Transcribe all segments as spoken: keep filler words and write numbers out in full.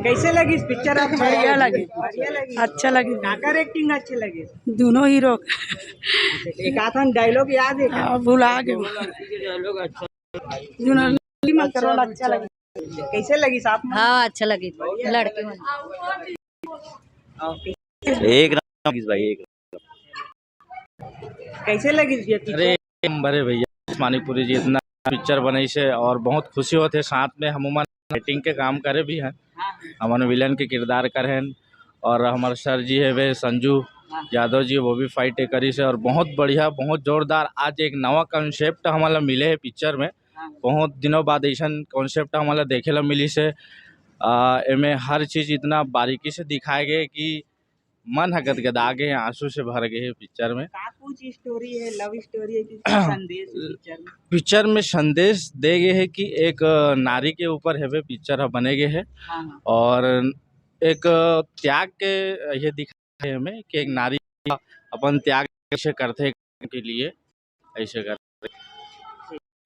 कैसे लगिस पिक्चर आप? बढ़िया लगे। बढ़िया लगिस। अच्छा लगे। काकर एक्टिंग अच्छे लगे? दोनों हीरो। एक आध डायलॉग याद है का? हाँ, भुला गए। दोनों हीरो में अच्छा लगे। कैसे लगिस आप? हाँ, अच्छा लगे। लड़के मन। ओके। एक नंबर भाई, एक। कैसे लगिस ये पिक्चर? अरे, एक नंबर है भैया। मानिकपुरी जी इतना पिक्चर बनइस हे और बहुत खुशी होत हे। साथ में हमू मन राइटिंग के काम करे भी हैं, हमन विलेन के किरदार करे हन और हमर सर जी हवे संजू यादव जी, वो भी फाइट करिस हे और बहुत बढ़िया, बहुत जोरदार। आज एक नवा कॉन्सेप्ट हमन ला मिले हे पिक्चर में। बहुत दिनों बाद अइसन कॉन्सेप्ट हमन ला देखे ला मिलिस हे। आ, एमे हर चीज इतना बारीकी से दिखाए गए कि मन ह गदगदा गे, आंसू से भर गे हे पिक्चर में। का कुछ स्टोरी है, लव स्टोरी है कि कुछ संदेश है पिक्चर में? पिक्चर में संदेश दे गे हे कि एक नारी के ऊपर हवे पिक्चर ह बने गे हे हाँ, हाँ। और एक त्याग के ये दिखाए हे हमें कि एक नारी अपन त्याग कैसे करथे के लिए, ऐसे कर।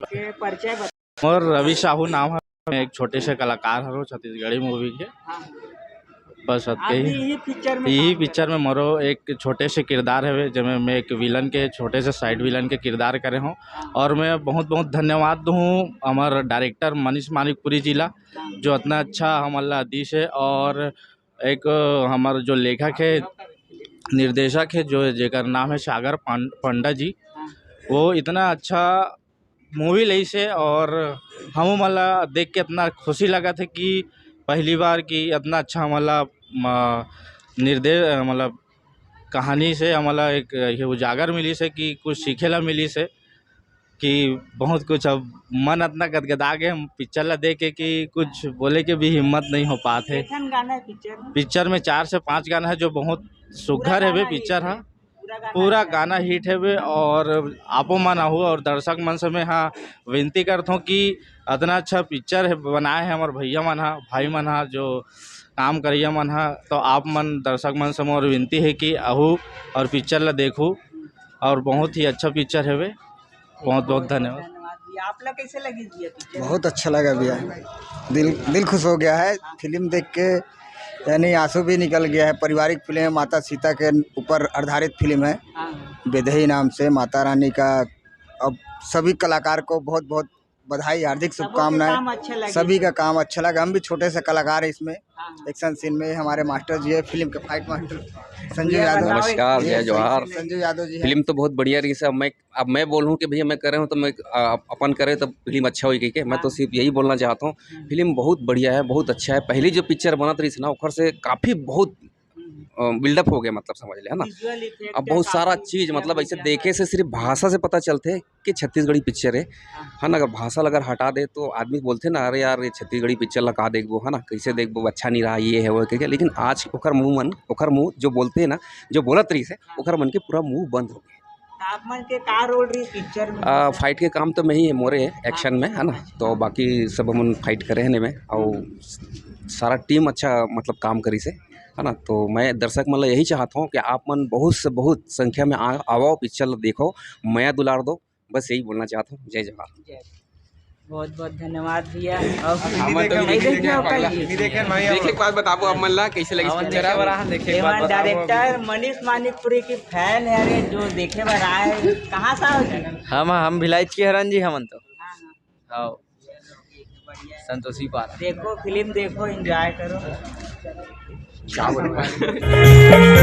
के परिचय बता। मोर रवि साहू नाम है, मैं एक छोटे से कलाकार हरो छत्तीसगढ़ी मूवी के। हाँ। बस आप अतके भी ही। यही पिक्चर में यही काम पिक्चर में मोरो एक छोटे से किरदार हवे, जेमे मैं एक विलन के, छोटे से साइड विलन के किरदार करे हूँ। हाँ। और मैं बहुत बहुत धन्यवाद दूँ हमार डायरेक्टर मनीष मानिकपुरी जी ला, हाँ। जो इतना अच्छा हमन ला दिस हे और एक, अ, हमर जो लेखक हे, निर्देशक हे, जो जेकर नाम हे सागर पां-, पंडा जी, वो इतना अच्छा मूवी लइस हे और हमू मन ला देख के इतना खुशी लगत हे कि पहली बार कि इतना अच्छा हमन ला, म-, निर्दे-, मतलब कहानी से हमन ला एक ये उजागर मिलिस हे कि कुछ सीखे ला मिलिस हे। कि बहुत कुछ, अब मन अतना गदगदा गे हम पिक्चर ला देख के कि कुछ बोले के भी हिम्मत नहीं हो पात हे। कैसन गाना है पिक्चर में? पिक्चर में चार से पाँच गाना है जो बहुत सुग्घर हेवे पिक्चर हा। पूरा गाना हिट हेवे और आपो मन आहू और दर्शक मन से मैं हा विनती करत हूँ कि अतना अच्छा पिक्चर हे बनाए हे हमर भैया मन हा, भाई मन हा, जो काम करइया मन हा, तो आप मन दर्शक मन से मोर विनती हे कि आहू और पिक्चर ला देखू और बहुत ही अच्छा पिक्चर हेवे। बहुत बहुत धन्यवाद। धन्यवाद भैया। आप लोग कैसे लगी भैया पिक्चर? बहुत अच्छा लगा भैया, दिल दिल खुश हो गया है फिल्म देख के। यानी आंसू भी निकल गया है। पारिवारिक फिल्म है, माता सीता के ऊपर आधारित फिल्म है। हाँ। बेदही नाम से माता रानी का। अब सभी कलाकार को बहुत बहुत बधाई, हार्दिक शुभकामनाएं। सभी का काम अच्छा लगे। सभी का काम अच्छा लगा। हम भी छोटे से कलाकार हैं इसमें। हाँ, हाँ। एक्शन सीन में हमारे मास्टर जी है, फिल्म के फाइट मास्टर संजू यादव। नमस्कार, जय जोहार। संजू यादव जी हैं। फिल्म तो बहुत बढ़िया रहिस हे। अब मैं, अब मैं बोलूँ कि भैया मैं करे हूँ तो मैं, आ, अपन करे तो फिल्म अच्छा होई कहिके। मैं तो सिर्फ यही बोलना चाहता हूँ, फिल्म बहुत बढ़िया है, बहुत अच्छा है। पहली जो पिक्चर बनत रहिस ना, ओखर से काफी बहुत, अ, बिल्डअप हो गया, मतलब समझ ले, है ना? अब बहुत सारा चीज, मतलब ऐसे देखे से सिर्फ भाषा से पता चलथे कि छत्तीसगढ़ी पिक्चर है, है ना? अगर भाषा ला अगर हटा दे तो आदमी बोलथे ना, "अरे यार, ये छत्तीसगढ़ी पिक्चर ला का देखबो, है ना? कैसे देखबो, अच्छा नहीं रहा, ये है, वो है," कहिके। लेकिन आज ओखर मुंह मन, ओखर मुंह जो बोलथे ना, जो बोलत रहिस हे, ओखर मन के पूरा मुंह बंद हो गया। आप मन के का रोल रही पिक्चर में? आ, फाइट के काम तो मैं ही है, मोरे है, एक्शन में, है ना? तो बाकी सब हमन फाइट करे हैं में, और सारा टीम अच्छा, मतलब, काम करिस हे, है ना? तो मैं दर्शक मन ला यही चाहत हूँ कि आप मन बहुत से बहुत संख्या में आ-, आवो, पिक्चर ला देखो, मया दुलार दो, बस यही बोलना चाहत हूँ। जय जोहार। जय। बहुत बहुत धन्यवाद भैया। और हमन तो नहीं देखे हो कल? नहीं देखे भाई। देखे के बाद बताबो आप मन ला कैसे लगिस हमन पिक्चर देखे आप? बर आए, देखे के बाद एमन बताबो। डायरेक्टर मनीष मानिकपुरी की फैन है रे, जो देखे बर आए। कहाँ से आओ जी? हम, हम भिलाई के हरन जी, हमन तो। हाँ, हाँ। आओ। संतोषी पारा। देखो, फिल्म देखो, एंजॉय करो। क्या बोल रहा है?